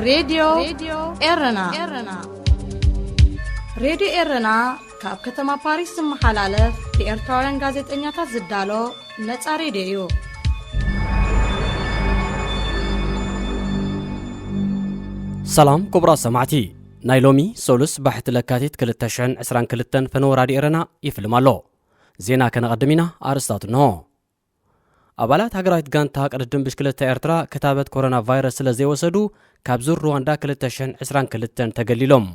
ሬድዮ ኤረና። ሬድዮ ኤረና ካብ ከተማ ፓሪስ ዝመሓላለፍ ብኤርትራውያን ጋዜጠኛታት ዝዳሎ ነጻ ሬድዮ እዩ። ሰላም ክቡራት ሰማዕቲ፣ ናይ ሎሚ ሶሉስ ባሕቲ ለካቲት ክልተ ሽሕን ዕስራን ክልተን ፈነወ ራድዮ ኤረና ይፍልም ኣሎ። ዜና ከነቐድም ኢና፣ ኣርእስታቱ እንሆ። ኣባላት ሃገራዊት ጋንታ ቅድድም ብሽክለታ ኤርትራ ክታበት ኮሮና ቫይረስ ስለ ዘይወሰዱ ካብ ዙር ሩዋንዳ ክልተ ሽሕን ዕስራን ክልተን ተገሊሎም።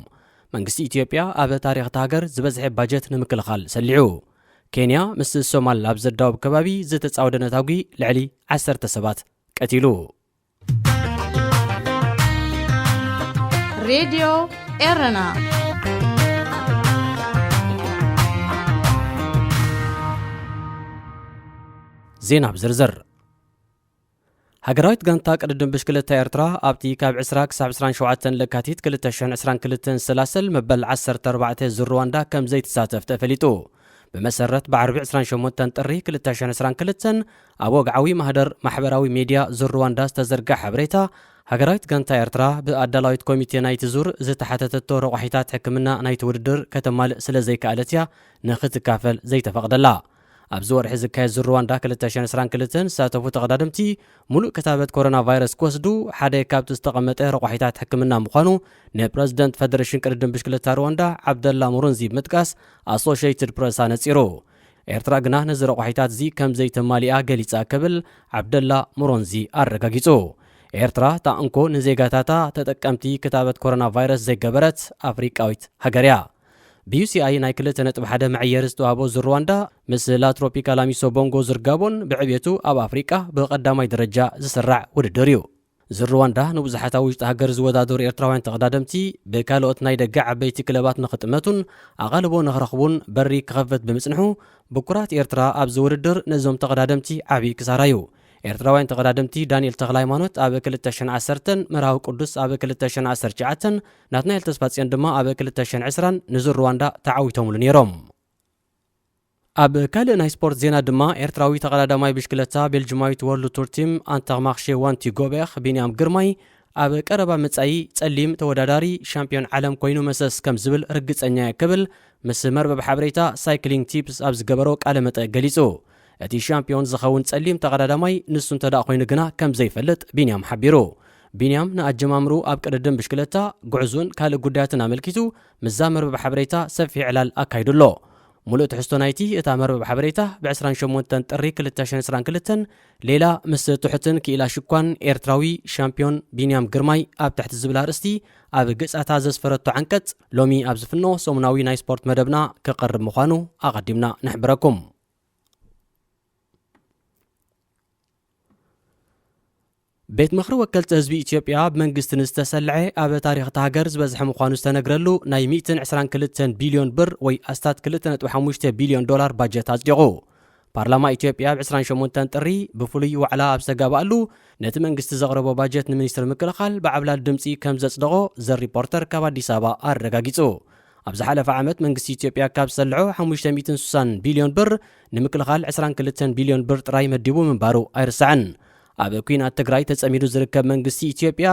መንግስቲ ኢትዮጵያ ኣብ ታሪኽ እታ ሃገር ዝበዝሐ ባጀት ንምክልኻል ሰሊዑ። ኬንያ ምስ ሶማል ኣብ ዘዳውብ ከባቢ ዝተጻወደ ነታጒ ልዕሊ ዓሰርተ ሰባት ቀቲሉ። ሬድዮ ኤረና። ዜና ብዝርዝር። ሃገራዊት ጋንታ ቅድድም ብሽክለታ ኤርትራ ኣብቲ ካብ ዕስራ ክሳብ ዕስራን ሸውዓተን ለካቲት ክልተ ሽሕን ዕስራን ክልተን ዝሰላሰል መበል ዓሰርተ ኣርባዕተ ዙር ሩዋንዳ ከም ዘይትሳተፍ ተፈሊጡ። ብመሰረት ብዓርቢ ዕስራን ሸሞንተን ጥሪ ክልተ ሽሕን ዕስራን ክልተን ኣብ ወግዓዊ ማህደር ማሕበራዊ ሜድያ ዙር ሩዋንዳ ዝተዘርግሐ ሓበሬታ፣ ሃገራዊት ጋንታ ኤርትራ ብኣዳላዊት ኮሚቴ ናይቲ ዙር ዝተሓተተቶ ረቋሒታት ሕክምና ናይቲ ውድድር ከተማልእ ስለ ዘይከኣለት እያ ንኽትካፈል ዘይተፈቕደላ። ኣብዚ ወርሒ ዝካየድ ዙር ሩዋንዳ ክልተ ሽሕን ዕስራን ክልተን ዝሳተፉ ተቐዳደምቲ፣ ሙሉእ ክታበት ኮሮና ቫይረስ ክወስዱ ሓደ ካብቲ ዝተቐመጠ ረቋሒታት ሕክምና ምዃኑ ንፕረዚደንት ፈደረሽን ቅድድም ብሽክለታ ሩዋንዳ ዓብደላ ሙሩንዚ ብምጥቃስ ኣሶሽየትድ ፕረስ ኣነጺሩ። ኤርትራ ግና ነዚ ረቋሒታት እዚ ከም ዘይተማሊኣ ገሊጻ ክብል ዓብደላ ሙሮንዚ ኣረጋጊጹ። ኤርትራ እታ እንኮ ንዜጋታታ ተጠቀምቲ ክታበት ኮሮና ቫይረስ ዘይገበረት ኣፍሪቃዊት ሃገር እያ። ብዩሲኣይ ናይ ክልተ ነጥቢ ሓደ መዐየሪ ዝተዋህቦ ዙር ሩዋንዳ ምስ ላትሮፒካላሚሶ ቦንጎ ዝርጋቦን ብዕብየቱ ኣብ ኣፍሪቃ ብቐዳማይ ደረጃ ዝስራዕ ውድድር እዩ። ዙር ሩዋንዳ ንብዙሓት ኣብ ውሽጢ ሃገር ዝወዳደሩ ኤርትራውያን ተቐዳደምቲ ብካልኦት ናይ ደገ ዓበይቲ ክለባት ንኽጥመቱን ኣቓልቦ ንኽረኽቡን በሪ ክኸፍት ብምጽንሑ፣ ብኩራት ኤርትራ ኣብዚ ውድድር ነዞም ተቐዳደምቲ ዓቢ ክሳራ እዩ። ኤርትራውያን ተቐዳደምቲ ዳንኤል ተኽለሃይማኖት ኣብ ክልተ ሽሕን ዓሰርተን፣ መርሃዊ ቅዱስ ኣብ ክልተ ሽሕን ዓሰርተ ትሽዓተን፣ ናትናኤል ተስፋጽዮን ድማ ኣብ ክልተ ሽሕን ዕስራን ንዙር ሩዋንዳ ተዓዊቶምሉ ነይሮም። ኣብ ካልእ ናይ ስፖርት ዜና ድማ፣ ኤርትራዊ ተቐዳዳማይ ብሽክለታ ቤልጅማዊት ወርልድ ቱር ቲም ኣንተርማኽሼ ዋንቲ ጎቤኽ ቢንያም ግርማይ ኣብ ቀረባ መጻኢ ጸሊም ተወዳዳሪ ሻምፒዮን ዓለም ኮይኑ መሰስ ከም ዝብል ርግጸኛ እየ ክብል ምስ መርበብ ሓበሬታ ሳይክሊንግ ቲፕስ ኣብ ዝገበሮ ቃለ መጠ ገሊጹ። እቲ ሻምፒዮን ዝኸውን ጸሊም ተቐዳዳማይ ንሱ እንተ ደኣ ኮይኑ ግና ከም ዘይፈልጥ ቢንያም ሓቢሩ። ቢንያም ንኣጀማምሩ ኣብ ቅድድም ብሽክለታ፣ ጉዕዞን ካልእ ጉዳያትን ኣመልኪቱ ምስዛ መርበብ ሓበሬታ ሰፊሕ ዕላል ኣካይዱ ኣሎ። ሙሉእ ትሕዝቶ ናይቲ እታ መርበብ ሓበሬታ ብ ዕስራን ሸሞንተን ጥሪ ክልተ ሽሕን ዕስራን ክልተን ሌላ ምስ ትሑትን ክኢላ ሽኳን ኤርትራዊ ሻምፒዮን ቢንያም ግርማይ ኣብ ትሕቲ ዝብል ኣርእስቲ ኣብ ገጻታ ዘስፈረቶ ዓንቀጽ ሎሚ ኣብ ዝፍኖ ሰሙናዊ ናይ ስፖርት መደብና ክቐርብ ምዃኑ ኣቐዲምና ንሕብረኩም። ቤት ምኽሪ ወከልቲ ህዝቢ ኢትዮጵያ ብመንግስቲ ንዝተሰልዐ ኣብ ታሪኽ እታ ሃገር ዝበዝሐ ምዃኑ ዝተነግረሉ ናይ ሚእትን ዕስራን ክልተን ቢልዮን ብር ወይ ኣስታት ክልተ ነጥቢ ሓሙሽተ ቢልዮን ዶላር ባጀት ኣጽዲቑ። ፓርላማ ኢትዮጵያ ብ ዕስራን ሸሞንተን ጥሪ ብፍሉይ ዋዕላ ኣብ ዝተጋብኣሉ ነቲ መንግስቲ ዘቕረቦ ባጀት ንሚኒስትሪ ምክልኻል ብዓብላል ድምፂ ከም ዘጽደቖ ዘ ሪፖርተር ካብ ኣዲስ ኣበባ ኣረጋጊጹ። ኣብ ዝሓለፈ ዓመት መንግስቲ ኢትዮጵያ ካብ ዝሰልዖ ሓሙሽተ ሚእትን ስሳን ቢልዮን ብር ንምክልኻል ዕስራን ክልተን ቢልዮን ብር ጥራይ መዲቡ ምንባሩ ኣይርሳዕን። ኣብ ኲናት ትግራይ ተጸሚዱ ዝርከብ መንግስቲ ኢትዮጵያ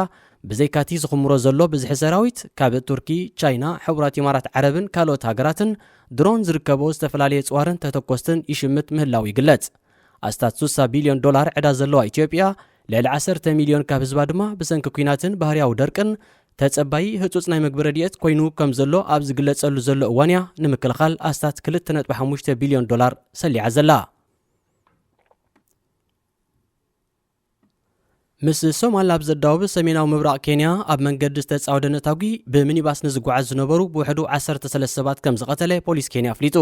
ብዘይካቲ ዝኽምሮ ዘሎ ብዝሒ ሰራዊት ካብ ቱርኪ፣ ቻይና፣ ሕቡራት ኢማራት ዓረብን ካልኦት ሃገራትን ድሮን ዝርከቦ ዝተፈላለየ ጽዋርን ተተኮስትን ይሽምት ምህላው ይግለጽ። ኣስታት ስሳ ቢልዮን ዶላር ዕዳ ዘለዋ ኢትዮጵያ፣ ልዕሊ ዓሰርተ ሚልዮን ካብ ህዝባ ድማ ብሰንኪ ኲናትን ባህርያዊ ደርቅን ተጸባዪ ህጹጽ ናይ ምግቢ ረድኤት ኮይኑ ከም ዘሎ ኣብ ዝግለጸሉ ዘሎ እዋን እያ ንምክልኻል ኣስታት ክልተ ነጥቢ ሓሙሽተ ቢልዮን ዶላር ሰሊዓ ዘላ። ምስ ሶማል ኣብ ዘዳውብ ሰሜናዊ ምብራቕ ኬንያ ኣብ መንገዲ ዝተጻወደ ነታጒ ብሚኒባስ ንዝጓዓዝ ዝነበሩ ብውሕዱ ዓሰርተ ሰለስተ ሰባት ከም ዝቐተለ ፖሊስ ኬንያ ኣፍሊጡ።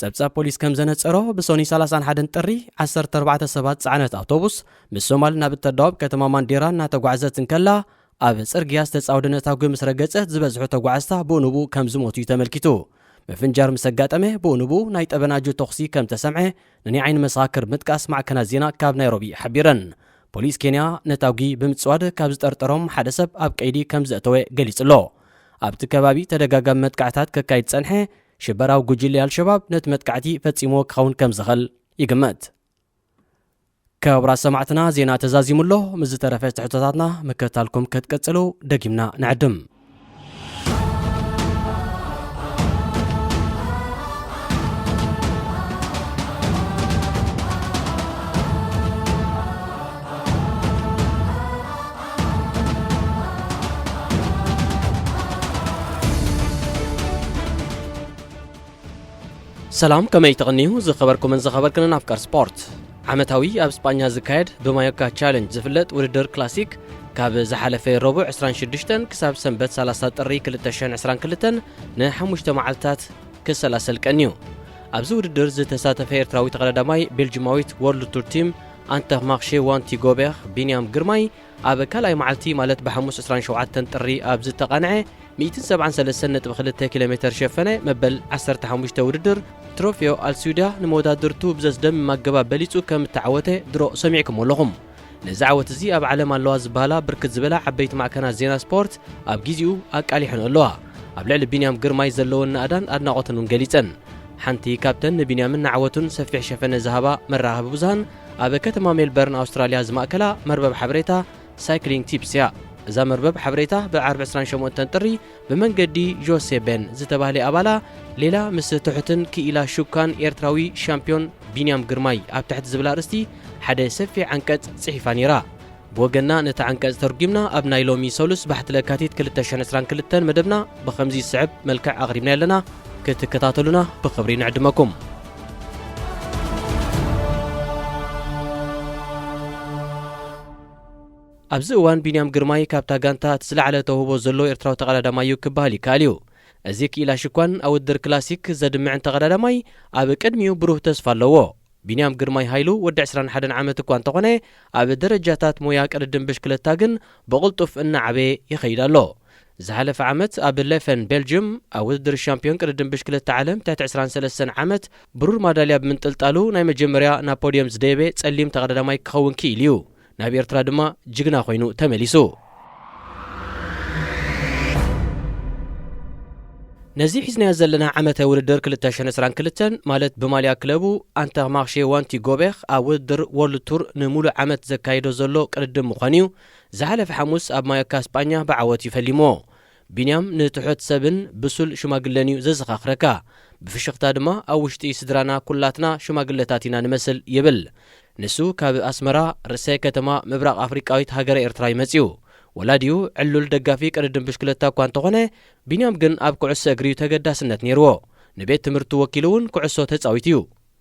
ጸብጻብ ፖሊስ ከም ዘነጸሮ፣ ብሶኒ ሰላሳን ሓደን ጥሪ ዓሰርተ ኣርባዕተ ሰባት ጸዓነት ኣውቶቡስ ምስ ሶማል ናብ እተዳውብ ከተማ ማንዴራ እናተጓዕዘት እንከላ ኣብ ጽርግያ ዝተጻወደ ነታጒ ምስ ረገጸት ዝበዝሑ ተጓዓዝታ ብኡ ንብኡ ከም ዝሞቱ እዩ ተመልኪቱ። ምፍንጃር ምስ ኣጋጠመ ብኡ ንብኡ ናይ ጠበናጁ ተኹሲ ከም ተሰምዐ ንናይ ዓይኒ መሰኻክር ምጥቃስ ማዕከናት ዜና ካብ ናይሮቢ ሓቢረን። ፖሊስ ኬንያ ነታጒ ብምጽዋድ ካብ ዝጠርጠሮም ሓደ ሰብ ኣብ ቀይዲ ከም ዘእተወ ገሊጹ ኣሎ። ኣብቲ ከባቢ ተደጋጋሚ መጥቃዕታት ከካይድ ዝጸንሐ ሽበራዊ ጉጅለ ኣልሸባብ ነቲ መጥቃዕቲ ፈጺምዎ ክኸውን ከም ዝኽእል ይግመት። ክቡራት ሰማዕትና፣ ዜና ተዛዚሙ ኣሎ። ምስ ዝተረፈ ትሕቶታትና ምክትታልኩም ክትቅጽሉ ደጊምና ንዕድም። ሰላም፣ ከመይ ትቕንዩ ዝኸበርኩምን ዝኸበርክንን ኣፍቀር ስፖርት? ዓመታዊ ኣብ ስጳኛ ዝካየድ ብማዮካ ቻለንጅ ዝፍለጥ ውድድር ክላሲክ፣ ካብ ዝሓለፈ ረቡዕ ዕስራን ሽዱሽተን ክሳብ ሰንበት ሰላሳ ጥሪ ክልተ ሽሕን ዕስራን ክልተን ንሓሙሽተ መዓልታት ክሰላሰል ቀንዩ። ኣብዚ ውድድር ዝተሳተፈ ኤርትራዊ ተቐዳዳማይ ቤልጅማዊት ወርልድ ቱር ቲም ኣንተ ማርሼ ዋንቲ ጎቤር ቢንያም ግርማይ፣ ኣብ ካልኣይ መዓልቲ ማለት ብሓሙስ ዕስራን ሸውዓተን ጥሪ ኣብ ዝተቓንዐ ሚእትን ሰብዓን ሰለስተን ነጥቢ ክልተ ኪሎ ሜተር ሸፈነ መበል ዓሰርተ ሓሙሽተ ውድድር ትሮፊዮ ኣልሱድያ ንመወዳድርቱ ብዘስደምም ኣገባብ በሊጹ ከም እተዓወተ ድሮ ሰሚዕኩሞ ኣለኹም። ነዚ ዓወት እዚ ኣብ ዓለም ኣለዋ ዝበሃላ ብርክት ዝበላ ዓበይቲ ማዕከናት ዜና ስፖርት ኣብ ግዜኡ ኣቃሊሐን ኣለዋ። ኣብ ልዕሊ ቢንያም ግርማይ ዘለወን ናእዳን ኣድናቖትን እውን ገሊጸን። ሓንቲ ካብተን ንቢንያምን ንዓወቱን ሰፊሕ ሸፈነ ዝሃባ መራኸቢ ብዙሃን ኣብ ከተማ ሜልበርን ኣውስትራልያ ዝማእከላ መርበብ ሓበሬታ ሳይክሊንግ ቲፕስ እያ። እዛ መርበብ ሓበሬታ ብዓርቢ ዕስራን ሸሞንተን ጥሪ ብመንገዲ ጆሴ ቤን ዝተባህለ ኣባላ ሌላ ምስ ትሑትን ክኢላ ሹካን ኤርትራዊ ሻምፒዮን ቢንያም ግርማይ ኣብ ትሕቲ ዝብል ኣርእስቲ ሓደ ሰፊሕ ዓንቀጽ ጽሒፋ ነይራ። ብወገንና ነቲ ዓንቀጽ ተርጒምና ኣብ ናይ ሎሚ ሰሉስ ባሕቲ ለካቲት ክልተ ሽሕን ዕስራን ክልተን መደብና ብኸምዚ ዝስዕብ መልክዕ ኣቕሪብና ኣለና። ክትከታተሉና ብኽብሪ ንዕድመኩም። ኣብዚ እዋን ቢንያም ግርማይ ካብታ ጋንታ እቲ ዝለዓለ ተውህቦ ዘለዎ ኤርትራዊ ተቐዳዳማይ እዩ ክበሃል ይከኣል እዩ። እዚ ክኢላ ሽኳን ኣብ ውድድር ክላሲክ ዘድምዕን ተቐዳዳማይ ኣብ ቅድሚኡ ብሩህ ተስፋ ኣለዎ። ቢንያም ግርማይ ሃይሉ ወዲ ዕስራን ሓደን ዓመት እኳ እንተኾነ፣ ኣብ ደረጃታት ሞያ ቅድድም ብሽክለታ ግን ብቕልጡፍ እናዓበየ ይኸይድ ኣሎ። ዝሓለፈ ዓመት ኣብ ሌፈን ቤልጅየም ኣብ ውድድር ሻምፒዮን ቅድድም ብሽክለታ ዓለም ትሕቲ ዕስራን ሰለስተን ዓመት ብሩር ማዳልያ ብምንጥልጣሉ ናይ መጀመርያ ናብ ፖድየም ዝደየበ ጸሊም ተቐዳዳማይ ክኸውን ክኢሉ እዩ። ናብ ኤርትራ ድማ ጅግና ኮይኑ ተመሊሱ። ነዚ ሒዝናዮ ዘለና ዓመተ ውድድር ክልተ ሽሕን ዕስራን ክልተን ማለት ብማልያ ክለቡ ኣንተርማርሼ ዋንቲ ጎቤር ኣብ ውድድር ወርልድ ቱር ንሙሉእ ዓመት ዘካይዶ ዘሎ ቅድድም ምዃኑ እዩ ዝሓለፈ ሓሙስ ኣብ ማዮካ ስጳኛ ብዓወት እዩ ፈሊምዎ። ቢንያም ንትሑት ሰብን ብሱል ሽማግለን እዩ ዘዘኻኽረካ። ብፍሽኽታ ድማ ኣብ ውሽጢ ስድራና ኩላትና ሽማግለታት ኢና ንመስል ይብል። ንሱ ካብ ኣስመራ ርእሰ ከተማ ምብራቕ ኣፍሪቃዊት ሃገረ ኤርትራ እዩ መጺኡ። ወላዲኡ ዕሉል ደጋፊ ቅድድም ብሽክለታ እኳ እንተኾነ፣ ቢንያም ግን ኣብ ኩዕሶ እግሪ እዩ ተገዳስነት ነይርዎ። ንቤት ትምህርቱ ወኪሉ እውን ኩዕሶ ተጻዊቱ እዩ።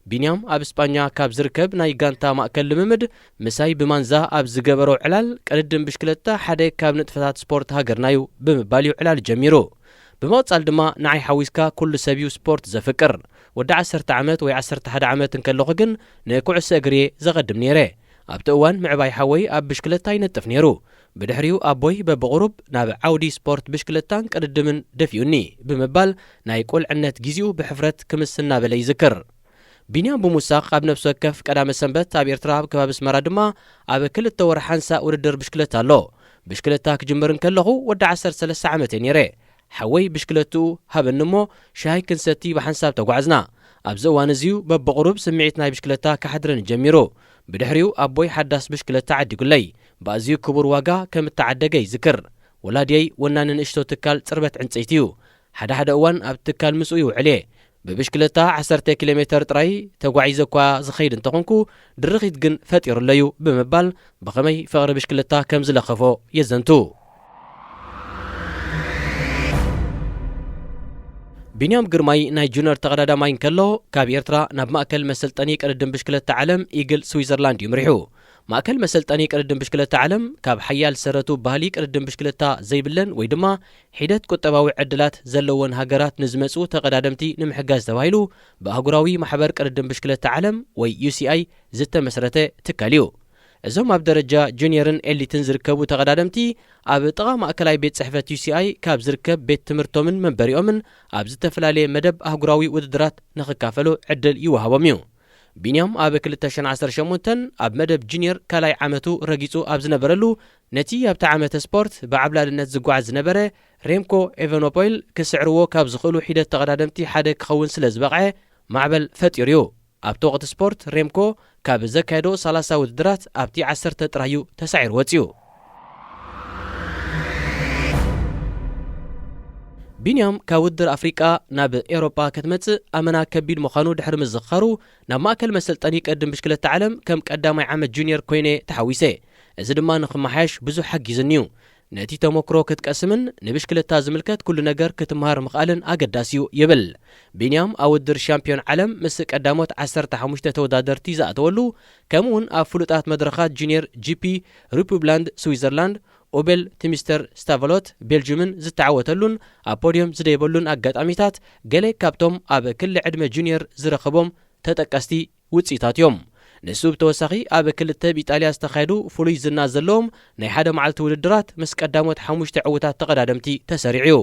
ቢንያም ኣብ እስጳኛ ካብ ዝርከብ ናይ ጋንታ ማእከል ልምምድ ምሳይ ብማንዛ ኣብ ዝገበሮ ዕላል ቅድድም ብሽክለታ ሓደ ካብ ንጥፈታት ስፖርት ሃገርና እዩ ብምባል እዩ ዕላል ጀሚሩ። ብምቕጻል ድማ ንዓይ ሓዊስካ ኩሉ ሰብ እዩ ስፖርት ዘፍቅር። ወዲ ዓሰርተ ዓመት ወይ ዓሰርተ ሓደ ዓመት እንከለኹ ግን ንኩዕሶ እግሪ እየ ዘቐድም ነይረ። ኣብቲ እዋን ምዕባይ ሓወይ ኣብ ብሽክለታ ይነጥፍ ነይሩ። ብድሕሪኡ ኣቦይ በብቑሩብ ናብ ዓውዲ ስፖርት ብሽክለታን ቅድድምን ደፊኡኒ ብምባል ናይ ቁልዕነት ግዜኡ ብሕፍረት ክምስ እናበለ ይዝክር። ቢንያም ብምውሳኽ ኣብ ነፍሲ ወከፍ ቀዳመ ሰንበት ኣብ ኤርትራ ኣብ ከባቢ ኣስመራ ድማ ኣብ ክልተ ወርሒ ሓንሳእ ውድድር ብሽክለታ ኣሎ። ብሽክለታ ክጅምር እንከለኹ ወዲ ዓሰርተ ሰለስተ ዓመት እየ ነይረ። ሓወይ ብሽክለትኡ ሃበኒ እሞ ሻሂ ክንሰቲ ብሓንሳብ ተጓዕዝና። ኣብዚ እዋን እዚዩ በብቑሩብ ስምዒት ናይ ብሽክለታ ክሓድረኒ ጀሚሩ። ብድሕሪኡ ኣቦይ ሓዳስ ብሽክለታ ዓዲጉለይ። ብኣዝዩ ክቡር ዋጋ ከም እተዓደገ ይዝክር። ወላድየይ ወናኒ ንእሽቶ ትካል ጽርበት ዕንጸይቲ እዩ። ሓደ ሓደ እዋን ኣብ ትካል ምስኡ ይውዕል እየ። ብብሽክለታ ዓሰርተ ኪሎ ሜተር ጥራይ ተጓዒዘ እኳ ዝኸይድ እንተኾንኩ፣ ድርኺት ግን ፈጢሩለዩ ብምባል ብኸመይ ፍቕሪ ብሽክለታ ከም ዝለኸፎ የዘንቱ። ቢንያም ግርማይ ናይ ጁነር ተቐዳዳማይ እንከሎ፣ ካብ ኤርትራ ናብ ማእከል መሰልጠኒ ቅድድም ብሽክለታ ዓለም ኢግል ስዊዘርላንድ እዩ ምሪሑ። ማእከል መሰልጠኒ ቅድድም ብሽክለታ ዓለም ካብ ሓያል ሰረቱ ባህሊ ቅድድም ብሽክለታ ዘይብለን ወይ ድማ ሒደት ቁጠባዊ ዕድላት ዘለወን ሃገራት ንዝመጹ ተቐዳደምቲ ንምሕጋዝ ተባሂሉ ብኣህጉራዊ ማሕበር ቅድድም ብሽክለታ ዓለም ወይ ዩ ሲ ኣይ ዝተመስረተ ትካል እዩ። እዞም ኣብ ደረጃ ጁኒየርን ኤሊትን ዝርከቡ ተቐዳደምቲ ኣብ ጥቓ ማእከላይ ቤት ጽሕፈት ዩ ሲ ኣይ ካብ ዝርከብ ቤት ትምህርቶምን መንበሪኦምን ኣብ ዝተፈላለየ መደብ ኣህጉራዊ ውድድራት ንኽካፈሉ ዕድል ይወሃቦም እዩ። ቢንያም ኣብ ክልተ ሽሕን ዓሰርተ ሸሞንተን ኣብ መደብ ጁኒየር ካልኣይ ዓመቱ ረጊጹ ኣብ ዝነበረሉ፣ ነቲ ኣብቲ ዓመተ ስፖርት ብዓብላልነት ዝጓዓዝ ዝነበረ ሬምኮ ኤቨኖፖይል ክስዕርዎ ካብ ዝኽእሉ ሒደት ተቐዳደምቲ ሓደ ክኸውን ስለ ዝበቕዐ ማዕበል ፈጢሩ እዩ። ኣብቲ ወቕቲ ስፖርት ሬምኮ ካብ ዘካየዶ ሰላሳ ውድድራት ኣብቲ ዓሰርተ ጥራይ እዩ ተሳዒሩ ወጺኡ። ቢንያም ካብ ውድድር ኣፍሪቃ ናብ ኤውሮጳ ክትመጽእ ኣመና ከቢድ ምዃኑ ድሕሪ ምዝኽኻሩ፣ ናብ ማእከል መሰልጠኒ ቅድድም ብሽክለታ ዓለም ከም ቀዳማይ ዓመት ጁኒየር ኮይነ ተሓዊሰ። እዚ ድማ ንኽመሓየሽ ብዙሕ ሓጊዝኒ እዩ። ነቲ ተመክሮ ክትቀስምን ንብሽክለታ ዝምልከት ኩሉ ነገር ክትመሃር ምኽኣልን ኣገዳሲ እዩ ይብል። ቢንያም ኣብ ውድድር ሻምፒዮን ዓለም ምስ ቀዳሞት ዓሰርተ ሓሙሽተ ተወዳደርቲ ዝኣተወሉ፣ ከምኡውን ኣብ ፍሉጣት መድረኻት ጁኒየር ጂ ፒ ሪፑብላንድ ስዊዘርላንድ፣ ኦቤል ትሚስተር ስታቨሎት ቤልጅምን ዝተዓወተሉን ኣብ ፖድዮም ዝደየበሉን ኣጋጣሚታት፣ ገለ ካብቶም ኣብ ክሊ ዕድመ ጁኒየር ዝረኸቦም ተጠቀስቲ ውጽኢታት እዮም። ንሱ ብተወሳኺ ኣብ ክልተ ብኢጣልያ ዝተኻየዱ ፍሉይ ዝና ዘለዎም ናይ ሓደ መዓልቲ ውድድራት ምስ ቀዳሞት ሓሙሽተ ዕዉታት ተቐዳደምቲ ተሰሪዑ እዩ።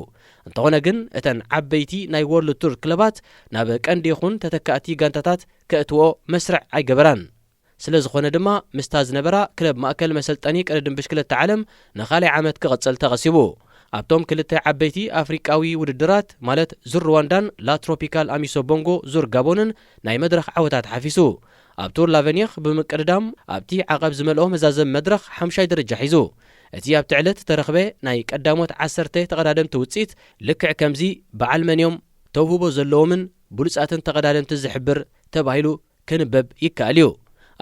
እንተኾነ ግን፣ እተን ዓበይቲ ናይ ወርልድ ቱር ክለባት ናብ ቀንዲ ይኹን ተተካእቲ ጋንታታት ከእትዎ መስርዕ ኣይገበራን። ስለ ዝኾነ ድማ፣ ምስታ ዝነበራ ክለብ ማእከል መሰልጠኒ ቅድድም ብሽክለታ ዓለም ንኻልኣይ ዓመት ክቕጽል ተቐሲቡ። ኣብቶም ክልተ ዓበይቲ ኣፍሪቃዊ ውድድራት፣ ማለት ዙር ሩዋንዳን ላ ትሮፒካል ኣሚሶ ቦንጎ ዙር ጋቦንን ናይ መድረኽ ዓወታት ሓፊሱ። ኣብ ቱር ላቨኒኽ ብምቅድዳም ኣብቲ ዓቐብ ዝመልኦ መዛዘም መድረኽ ሓምሻይ ደረጃ ሒዙ። እቲ ኣብቲ ዕለት ዝተረኽበ ናይ ቀዳሞት ዓሰርተ ተቐዳደምቲ ውጽኢት ልክዕ ከምዚ በዓል መን እዮም ተውህቦ ዘለዎምን ብሉጻትን ተቐዳደምቲ ዝሕብር ተባሂሉ ክንበብ ይከኣል እዩ።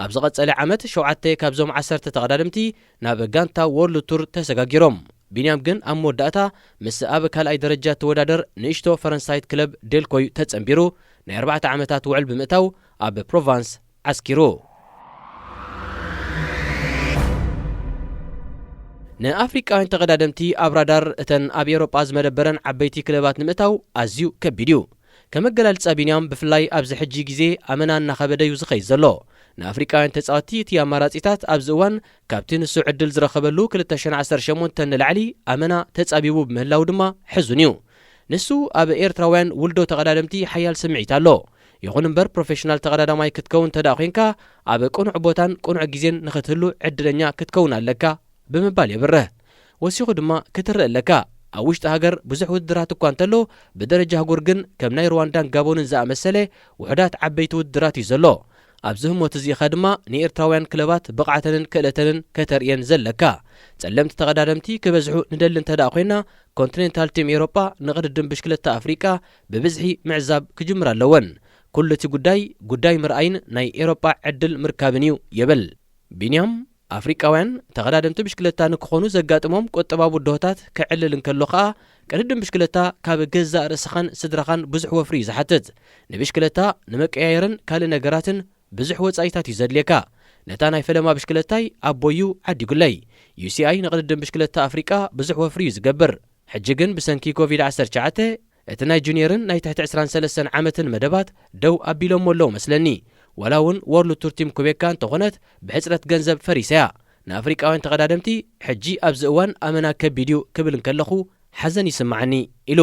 ኣብ ዝቐጸለ ዓመት ሸውዓተ ካብዞም ዓሰርተ ተቐዳደምቲ ናብ ጋንታ ወርልድ ቱር ተሰጋጊሮም። ቢንያም ግን ኣብ መወዳእታ ምስ ኣብ ካልኣይ ደረጃ ትወዳደር ንእሽቶ ፈረንሳይት ክለብ ዴልኮ እዩ ተጸንቢሩ፣ ናይ ኣርባዕተ ዓመታት ውዕል ብምእታው ኣብ ፕሮቫንስ ዓስኪሩ። ንኣፍሪቃውያን ተቐዳደምቲ ኣብ ራዳር እተን ኣብ ኤውሮጳ ዝመደበረን ዓበይቲ ክለባት ንምእታው ኣዝዩ ከቢድ እዩ። ከም ኣገላልጻ ቢንያም፣ ብፍላይ ኣብዚ ሕጂ ግዜ ኣመና እናኸበደ እዩ ዝኸይድ ዘሎ። ንኣፍሪቃውያን ተጻወትቲ እቲ ኣማራጺታት ኣብዚ እዋን ካብቲ ንሱ ዕድል ዝረኸበሉ ክልተ ሽሕን ዓሰርተ ሸሞንተን ንላዕሊ ኣመና ተጻቢቡ ብምህላው ድማ ሕዙን እዩ። ንሱ ኣብ ኤርትራውያን ውልዶ ተቐዳደምቲ ሓያል ስምዒት ኣሎ። ይኹን እምበር፣ ፕሮፌሽናል ተቐዳዳማይ ክትከውን እንተ ደኣ ኾይንካ፣ ኣብ ቅኑዕ ቦታን ቅኑዕ ግዜን ንኽትህሉ ዕድለኛ ክትከውን ኣለካ ብምባል የብርህ። ወሲኹ ድማ፣ ክትርእ ኣለካ። ኣብ ውሽጢ ሃገር ብዙሕ ውድድራት እኳ እንተሎ፣ ብደረጃ ኣህጉር ግን ከም ናይ ሩዋንዳን ጋቦንን ዝኣመሰለ ውሑዳት ዓበይቲ ውድድራት እዩ ዘሎ። ኣብዚ ህሞት እዚኻ ድማ ንኤርትራውያን ክለባት ብቕዓተንን ክእለተንን ከተርእየን ዘለካ። ጸለምቲ ተቐዳደምቲ ክበዝሑ ንደሊ እንተ ደኣ ኮይና፣ ኮንቲኔንታል ቲም ኤውሮጳ ንቕድድም ብሽክለታ ኣፍሪቃ ብብዝሒ ምዕዛብ ክጅምራ ኣለወን። ኩሉ እቲ ጉዳይ፣ ጉዳይ ምርኣይን ናይ ኤውሮጳ ዕድል ምርካብን እዩ ይብል። ቢንያም፣ ኣፍሪቃውያን ተቐዳደምቲ ብሽክለታ ንክኾኑ ዘጋጥሞም ቁጠባዊ ብድሆታት ከዕልል እንከሎ ኸኣ፣ ቅድድም ብሽክለታ ካብ ገዛእ ርእስኻን ስድራኻን ብዙሕ ወፍሪ እዩ ዝሓትት። ንብሽክለታ ንመቀያየርን ካልእ ነገራትን ብዙሕ ወጻኢታት እዩ ዘድልየካ። ነታ ናይ ፈለማ ብሽክለታይ ኣቦዩ ዓዲጉለይ። ዩ ሲ ኣይ ንቕድድም ብሽክለታ ኣፍሪቃ ብዙሕ ወፍሪ እዩ ዝገብር። ሕጂ ግን ብሰንኪ ኮቪድ ዓሰርተ ትሽዓተ፣ እቲ ናይ ጁኒየርን ናይ ትሕቲ ዕስራን ሰለስተን ዓመትን መደባት ደው ኣቢሎሞ ኣለዉ መስለኒ። ዋላ እውን ወርልድ ቱር ቲም ኩቤካ እንተኾነት፣ ብሕጽረት ገንዘብ ፈሪሳ እያ። ንኣፍሪቃውያን ተቐዳደምቲ ሕጂ ኣብዚ እዋን ኣመና ከቢድ እዩ ክብል እንከለኹ ሓዘን ይስምዓኒ፣ ኢሉ።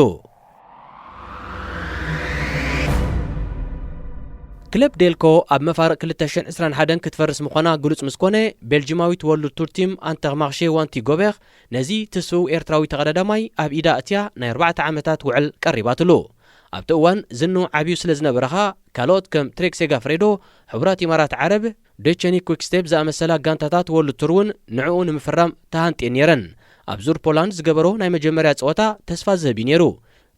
ክለብ ዴልኮ ኣብ መፋርቕ ክልተ ሽሕን ዕስራን ሓደን ክትፈርስ ምዃና ግሉጽ ምስ ኮነ፣ ቤልጂማዊት ወርልድ ቱር ቲም ኣንተርማርሼ ዋንቲ ጎቤር ነዚ ትስው ኤርትራዊ ተቐዳዳማይ ኣብ ኢዳ ኣእትያ ናይ ኣርባዕተ ዓመታት ውዕል ቀሪባትሉ። ኣብቲ እዋን ዝንኡ ዓብዩ ስለ ዝነበረ ኸኣ፣ ካልኦት ከም ትሬክ ሴጋፍሬዶ፣ ሕቡራት ኢማራት ዓረብ፣ ዶቸኒ ኩክስቴፕ ዝኣመሰላ ጋንታታት ወርልድ ቱር እውን ንዕኡ ንምፍራም ተሃንጥየን ነይረን። ኣብ ዙር ፖላንድ ዝገበሮ ናይ መጀመርያ ጸወታ ተስፋ ዝህብ እዩ ነይሩ።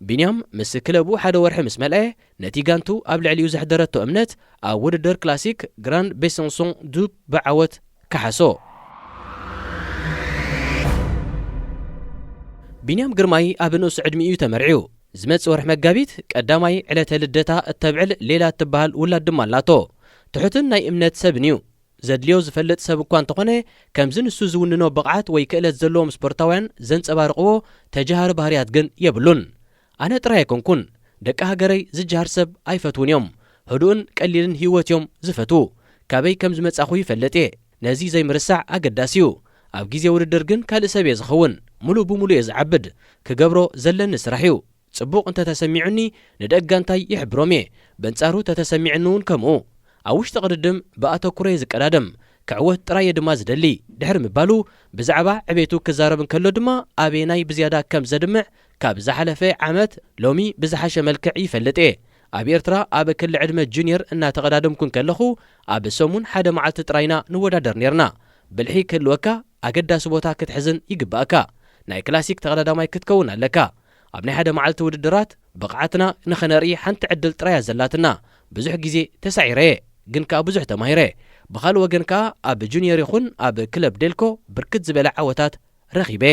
ቢንያም ምስ ክለቡ ሓደ ወርሒ ምስ መልአ፣ ነቲ ጋንቱ ኣብ ልዕሊኡ ዘሕደረቶ እምነት ኣብ ውድድር ክላሲክ ግራንድ ቤሳንሶን ዱፕ ብዓወት ከሓሶ። ቢንያም ግርማይ ኣብ ንኡስ ዕድሚኡ እዩ ተመርዕዩ። ዝመጽእ ወርሒ መጋቢት ቀዳማይ ዕለተ ልደታ እተብዕል ሌላ እትበሃል ውላድ ድማ ኣላቶ። ትሑትን ናይ እምነት ሰብን እዩ። ዘድልዮ ዝፈልጥ ሰብ እኳ እንተኾነ፣ ከምዚ ንሱ ዝውንኖ ብቕዓት ወይ ክእለት ዘለዎም ስፖርታውያን ዘንጸባርቕዎ ተጀሃሪ ባህርያት ግን የብሉን። ኣነ ጥራይ ኣይኮንኩን፣ ደቂ ሃገረይ ዝጀሃር ሰብ ኣይፈትዉን እዮም። ህዱእን ቀሊልን ህይወት እዮም ዝፈትዉ። ካበይ ከም ዝመጻኹ ይፈልጥ እየ። ነዚ ዘይምርሳዕ ኣገዳሲ እዩ። ኣብ ግዜ ውድድር ግን ካልእ ሰብ እየ ዝኸውን። ምሉእ ብምሉእ እየ ዝዓብድ። ክገብሮ ዘለኒ ስራሕ እዩ። ጽቡቕ እንተ ተሰሚዑኒ ንደቂ ጋንታይ ይሕብሮም እየ። በንጻሩ ተተሰሚዑኒ እውን ከምኡ። ኣብ ውሽጢ ቅድድም ብኣተኩሮ እየ ዝቀዳደም። ክዕወት ጥራይ እየ ድማ ዝደሊ፣ ድሕሪ ምባሉ፣ ብዛዕባ ዕቤቱ ክዛረብ እንከሎ ድማ ኣበየናይ ብዝያዳ ከም ዘድምዕ ካብ ዝሓለፈ ዓመት ሎሚ ብዝሓሸ መልክዕ ይፈልጥ እየ። ኣብ ኤርትራ ኣብ ክሊ ዕድመ ጁኒየር እናተቐዳደምኩ እንከለኹ፣ ኣብ ሰሙን ሓደ መዓልቲ ጥራይና ንወዳደር ኔርና። ብልሒ ክህልወካ፣ ኣገዳሲ ቦታ ክትሕዝን ይግባእካ። ናይ ክላሲክ ተቐዳዳማይ ክትከውን ኣለካ። ኣብ ናይ ሓደ መዓልቲ ውድድራት ብቕዓትና ንኸነርኢ ሓንቲ ዕድል ጥራያ ዘላትና። ብዙሕ ግዜ ተሳዒረ እየ፣ ግን ከኣ ብዙሕ ተማሂረ። ብኻልእ ወገን ከኣ ኣብ ጁኒየር ይኹን ኣብ ክለብ ዴልኮ ብርክት ዝበለ ዓወታት ረኺበ።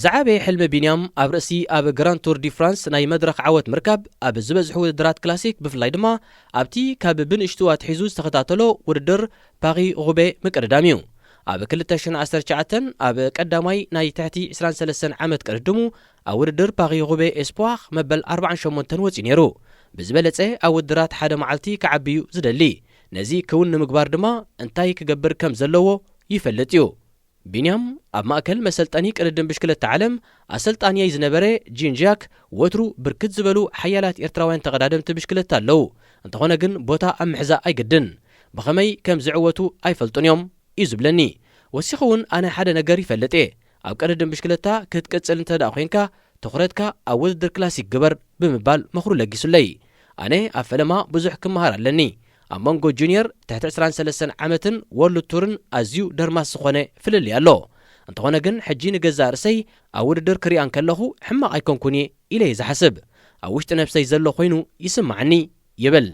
ዝዓበየ ሕልሚ ቢንያም ኣብ ርእሲ ኣብ ግራንድ ቱር ዲ ፍራንስ ናይ መድረኽ ዓወት ምርካብ፣ ኣብ ዝበዝሑ ውድድራት ክላሲክ፣ ብፍላይ ድማ ኣብቲ ካብ ብንእሽቱ ኣትሒዙ ዝተኸታተሎ ውድድር ፓሪ ሩቤ ምቅድዳም እዩ። ኣብ ክልተ ሽሕን ዓሰርተ ትሽዓተን ኣብ ቀዳማይ ናይ ትሕቲ ዕስራን ሰለስተን ዓመት ቅድድሙ ኣብ ውድድር ፓሪ ሩቤ ኤስፖር መበል ኣርባዓን ሸሞንተን ወጺኡ ነይሩ። ብዝበለጸ ኣብ ውድድራት ሓደ መዓልቲ ክዓቢ እዩ ዝደሊ። ነዚ ክውን ንምግባር ድማ እንታይ ክገብር ከም ዘለዎ ይፈልጥ እዩ። ቢንያም ኣብ ማእከል መሰልጠኒ ቅድድም ብሽክለታ ዓለም ኣሰልጣንየይ ዝነበረ ጂን ጃክ፣ ወትሩ ብርክት ዝበሉ ሓያላት ኤርትራውያን ተቐዳደምቲ ብሽክለታ ኣለዉ። እንተኾነ ግን ቦታ ኣብ ምሕዛ ኣይግድን። ብኸመይ ከም ዝዕወቱ ኣይፈልጡን እዮም እዩ ዝብለኒ። ወሲኹ እውን ኣነ ሓደ ነገር ይፈልጥ እየ። ኣብ ቅድድም ብሽክለታ ክትቅጽል እንተ ደኣ ኮይንካ ትኹረትካ ኣብ ውድድር ክላሲክ ግበር ብምባል ምኽሩ ለጊሱለይ። ኣነ ኣብ ፈለማ ብዙሕ ክመሃር ኣለኒ። ኣብ መንጎ ጁኒየር ትሕቲ ዕስራን ሰለስተን ዓመትን ወርልድ ቱርን ኣዝዩ ደርማስ ዝኾነ ፍልልይ ኣሎ። እንተኾነ ግን ሕጂ ንገዛእ ርእሰይ ኣብ ውድድር ክሪኣ እንከለኹ ሕማቕ ኣይኮንኩን እየ ኢለ እየ ዝሓስብ። ኣብ ውሽጢ ነብሰይ ዘሎ ኮይኑ ይስምዓኒ ይብል።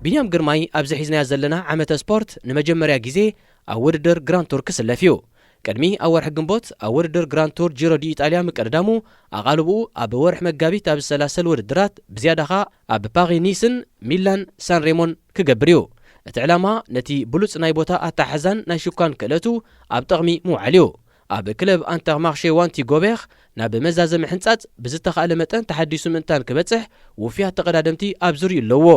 ቢንያም ግርማይ ኣብዚ ሒዝናዮ ዘለና ዓመተ ስፖርት ንመጀመርያ ግዜ ኣብ ውድድር ግራንድ ቱር ክስለፍ እዩ። ቅድሚ ኣብ ወርሒ ግንቦት ኣብ ውድድር ግራንድ ቱር ጂሮ ዲ ኢጣልያ ምቅድዳሙ፣ ኣቓልብኡ ኣብ ወርሒ መጋቢት ኣብ ዝሰላሰል ውድድራት፣ ብዝያዳ ኸኣ ኣብ ፓሪ ኒስን ሚላን ሳን ሬሞን ክገብር እዩ። እቲ ዕላማ ነቲ ብሉጽ ናይ ቦታ ኣተሓሕዛን ናይ ሽኳን ክእለቱ ኣብ ጥቕሚ ምውዓል እዩ። ኣብ ክለብ ኣንተርማርሼ ዋንቲ ጎቤር ናብ መዛዘሚ ሕንጻጽ ብዝተኻእለ መጠን ተሓዲሱ ምእንታን ክበጽሕ ውፍያት ተቐዳደምቲ ኣብ ዙርይኡ ኣለዎ።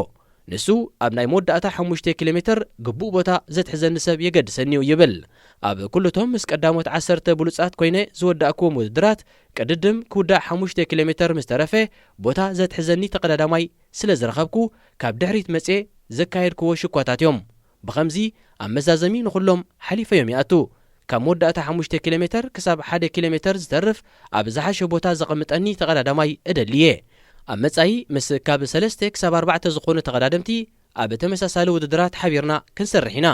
ንሱ ኣብ ናይ መወዳእታ ሓሙሽተ ኪሎ ሜተር ግቡእ ቦታ ዘትሕዘኒ ሰብ የገድሰኒ እዩ ይብል። ኣብ ኩሉቶም ምስ ቀዳሞት ዓሰርተ ብሉጻት ኮይነ ዝወዳእክዎም ውድድራት፣ ቅድድም ክውዳእ ሓሙሽተ ኪሎ ሜተር ምስ ተረፈ፣ ቦታ ዘትሕዘኒ ተቐዳዳማይ ስለ ዝረኸብኩ፣ ካብ ድሕሪት መጽየ ዘካየድክዎ ሽኳታት እዮም። ብኸምዚ ኣብ መዛዘሚ ንኹሎም ሓሊፈዮም ይኣቱ። ካብ መወዳእታ ሓሙሽተ ኪሎ ሜተር ክሳብ ሓደ ኪሎ ሜተር ዝተርፍ ኣብ ዝሓሸ ቦታ ዘቐምጠኒ ተቐዳዳማይ እደሊ እየ። ኣብ መጻኢ ምስ ካብ ሰለስተ ክሳብ ኣርባዕተ ዝኾኑ ተቐዳደምቲ ኣብ ተመሳሳሊ ውድድራት ሓቢርና ክንሰርሕ ኢና።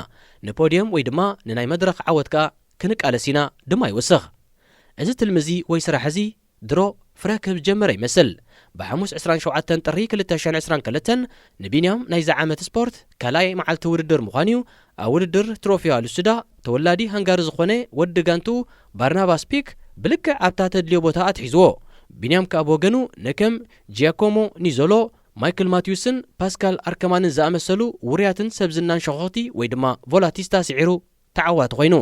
ንፖድየም ወይ ድማ ንናይ መድረኽ ዓወት ከኣ ክንቃለስ ኢና ድማ ይውስኽ። እዚ ትልሚ እዚ ወይ ስራሕ እዚ ድሮ ፍረ ክህብ ዝጀመረ ይመስል። ብሓሙስ ዕስራን ሸውዓተን ጥሪ ክልተ ሽሕን ዕስራን ክልተን ንቢንያም ናይዚ ዓመት ስፖርት ካልኣይ መዓልቲ ውድድር ምዃኑ እዩ። ኣብ ውድድር ትሮፊያ ሉስዳ ተወላዲ ሃንጋሪ ዝኾነ ወዲ ጋንቱ ባርናባስ ፒክ ብልክዕ ኣብታ ተድልዮ ቦታ ኣትሒዝዎ። ቢንያም ከኣ ብወገኑ ንከም ጂያኮሞ ኒዞሎ፣ ማይክል ማቲዩስን ፓስካል ኣርከማንን ዝኣመሰሉ ውሩያትን ሰብ ዝናን ሸኾኽቲ ወይ ድማ ቮላቲስታ ስዒሩ ተዓዋቲ ኮይኑ።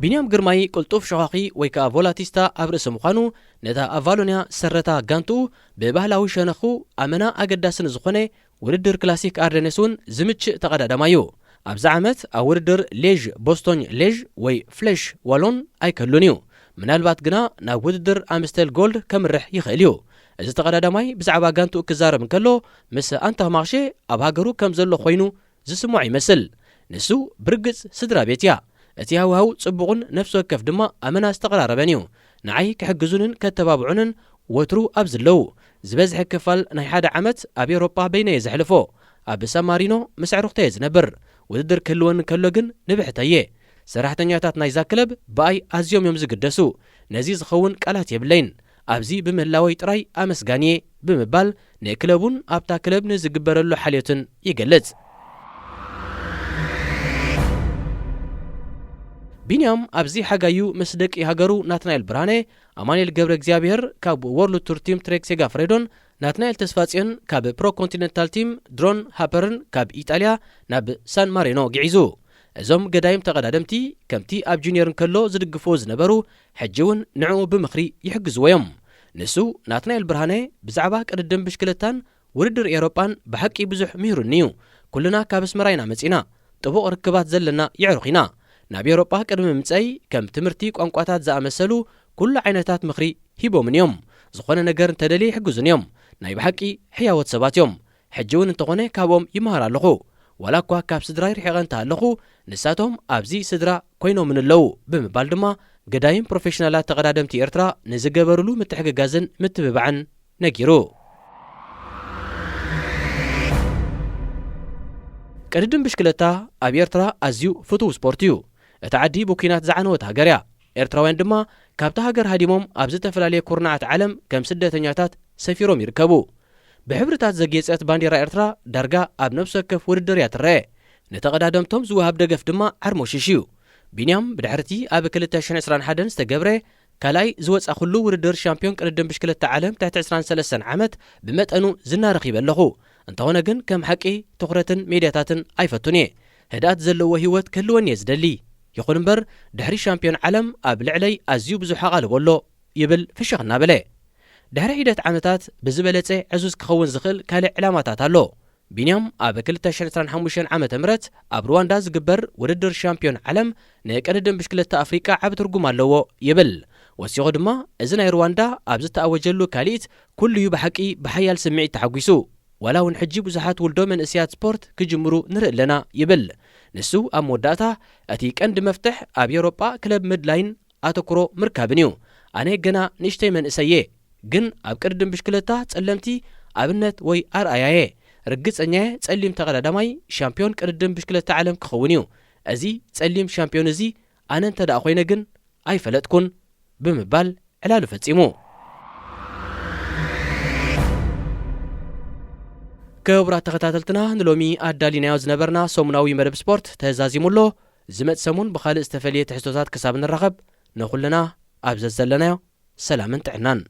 ቢንያም ግርማይ ቅልጡፍ ሸዃኺ ወይ ከኣ ቮላቲስታ ኣብ ርእሲ ምዃኑ፣ ነታ ኣብ ቫሎንያ ዝሰረታ ጋንትኡ ብባህላዊ ሸነኹ ኣመና ኣገዳሲ ንዝኾነ ውድድር ክላሲክ ኣርደነስ እውን ዝምችእ ተቐዳዳማይ እዩ። ኣብዚ ዓመት ኣብ ውድድር ሌዥ ቦስቶኝ ሌዥ ወይ ፍሌሽ ዋሎን ኣይክህሉን እዩ። ምናልባት ግና ናብ ውድድር ኣምስተል ጎልድ ከምርሕ ይኽእል እዩ። እዚ ተቐዳዳማይ ብዛዕባ ጋንትኡ ክዛረብ እንከሎ፣ ምስ ኣንተርማርሼ ኣብ ሃገሩ ከም ዘሎ ኮይኑ ዝስምዖ ይመስል። ንሱ ብርግጽ ስድራ ቤት እያ። እቲ ሃዋህው ጽቡቕን ነፍሲ ወከፍ ድማ ኣመና ዝተቐራረበን እዩ። ንዓይ ክሕግዙንን ከተባብዑንን ወትሩ ኣብዚ ኣለዉ። ዝበዝሐ ክፋል ናይ ሓደ ዓመት ኣብ ኤውሮጳ በይነየ ዘሕልፎ። ኣብ ሳን ማሪኖ ምስ ኣዕሩኽተየ ዝነብር። ውድድር ክህልወኒ ከሎ ግን ንብሕተየ። ሰራሕተኛታት ናይዛ ክለብ ብኣይ ኣዝዮም እዮም ዝግደሱ። ነዚ ዝኸውን ቃላት የብለይን። ኣብዚ ብምህላወይ ጥራይ ኣመስጋኒየ ብምባል ንክለቡን ኣብታ ክለብ ንዝግበረሉ ሓልዮትን ይገልጽ። ቢንያም ኣብዚ ሓጋዩ ምስ ደቂ ሃገሩ ናትናኤል ብርሃነ፣ ኣማኑኤል ገብረ እግዚኣብሔር ካብ ወርልድ ቱር ቲም ትሬክ ሴጋፍሬዶን ናትናኤል ተስፋጽዮን ካብ ፕሮ ኮንቲነንታል ቲም ድሮን ሃፐርን ካብ ኢጣልያ ናብ ሳን ማሪኖ ግዒዙ። እዞም ገዳይም ተቐዳደምቲ ከምቲ ኣብ ጁኒየር እንከሎ ዝድግፍዎ ዝነበሩ ሕጂ እውን ንዕኡ ብምኽሪ ይሕግዝዎ እዮም። ንሱ ናትናኤል ብርሃነ ብዛዕባ ቅድድም ብሽክለታን ውድድር ኤውሮጳን ብሓቂ ብዙሕ ምሂሩኒ እዩ። ኩልና ካብ ኣስመራ ኢና መጺና። ጥቡቕ ርክባት ዘለና የዕሩኽ ኢና። ናብ ኤውሮጳ ቅድሚ ምምጸይ ከም ትምህርቲ ቋንቋታት ዝኣመሰሉ ኩሉ ዓይነታት ምኽሪ ሂቦምን እዮም። ዝኾነ ነገር እንተደልየ ይሕግዙን እዮም። ናይ ብሓቂ ሕያዎት ሰባት እዮም። ሕጂ እውን እንተኾነ ካብኦም ይመሃር ኣለኹ። ዋላ እኳ ካብ ስድራይ ርሒቐ እንተሃለኹ፣ ንሳቶም ኣብዚ ስድራ ኮይኖምን ኣለዉ ብምባል ድማ ገዳይም ፕሮፌሽናላት ተቐዳደምቲ ኤርትራ ንዝገበርሉ ምትሕግጋዝን ምትብባዕን ነጊሩ። ቅድድም ብሽክለታ ኣብ ኤርትራ ኣዝዩ ፍቱው ስፖርት እዩ። እታ ዓዲ ብኲናት ዝዓነወት ሃገር እያ። ኤርትራውያን ድማ ካብታ ሃገር ሃዲሞም ኣብ ዝተፈላለየ ኩርናዓት ዓለም ከም ስደተኛታት ሰፊሮም ይርከቡ። ብሕብርታት ዘጌጸት ባንዴራ ኤርትራ ዳርጋ ኣብ ነፍሲ ወከፍ ውድድር እያ ትረአ። ንተቐዳደምቶም ዝወሃብ ደገፍ ድማ ዓርሞሽሽ እዩ። ቢንያም ብድሕርቲ ኣብ ክልተ ሽሕን ዕስራን ሓደን ዝተገብረ ካልኣይ ዝወጻኹሉ ውድድር ሻምፒዮን ቅድድም ብሽክለታ ዓለም ትሕቲ ዕስራን ሰለስተን ዓመት ብመጠኑ ዝና ረኺበ ኣለኹ። እንተኾነ ግን ከም ሓቂ ትኹረትን ሜድያታትን ኣይፈቱን እየ። ህድኣት ዘለዎ ህይወት ክህልወኒ እየ ዝደሊ። ይኹን እምበር ድሕሪ ሻምፒዮን ዓለም ኣብ ልዕለይ ኣዝዩ ብዙሕ ኣቓልቦ ኣሎ ይብል ፍሽኽ እናበለ። ድሕሪ ሒደት ዓመታት ብዝበለጸ ዕዙዝ ክኸውን ዝኽእል ካልእ ዕላማታት ኣሎ። ቢንያም ኣብ ክልተ ሽሕን ዕስራን ሓሙሽተን ዓመተ ምህረት ኣብ ሩዋንዳ ዝግበር ውድድር ሻምፒዮን ዓለም ንቅድድም ብሽክለታ ኣፍሪቃ ዓቢ ትርጉም ኣለዎ ይብል። ወሲኹ ድማ እዚ ናይ ሩዋንዳ ኣብ ዝተኣወጀሉ ካልኢት ኩሉ እዩ ብሓቂ ብሓያል ስምዒት ተሓጒሱ። ዋላ እውን ሕጂ ብዙሓት ውልዶ መንእሰያት ስፖርት ክጅምሩ ንርኢ ኣለና ይብል። ንሱ ኣብ መወዳእታ እቲ ቀንዲ መፍትሕ ኣብ ኤውሮጳ ክለብ ምድላይን ኣተኩሮ ምርካብን እዩ። ኣነ ገና ንእሽተይ መንእሰይ እየ፣ ግን ኣብ ቅድድም ብሽክለታ ጸለምቲ ኣብነት ወይ ኣርኣያ እየ። ርግጸኛ እየ ጸሊም ተቐዳዳማይ ሻምፒዮን ቅድድም ብሽክለታ ዓለም ክኸውን እዩ። እዚ ጸሊም ሻምፒዮን እዚ ኣነ እንተ ደኣ ኮይነ ግን ኣይፈለጥኩን ብምባል ዕላሉ ፈጺሙ። ክቡራት ተኸታተልትና ንሎሚ ኣዳሊናዮ ዝነበርና ሰሙናዊ መደብ ስፖርት ተዛዚሙ ኣሎ። ዝመጽእ ሰሙን ብኻልእ ዝተፈልየ ትሕዝቶታት ክሳብ ንራኸብ ንኹልና ኣብ ዘዘለናዮ ሰላምን ጥዕናን።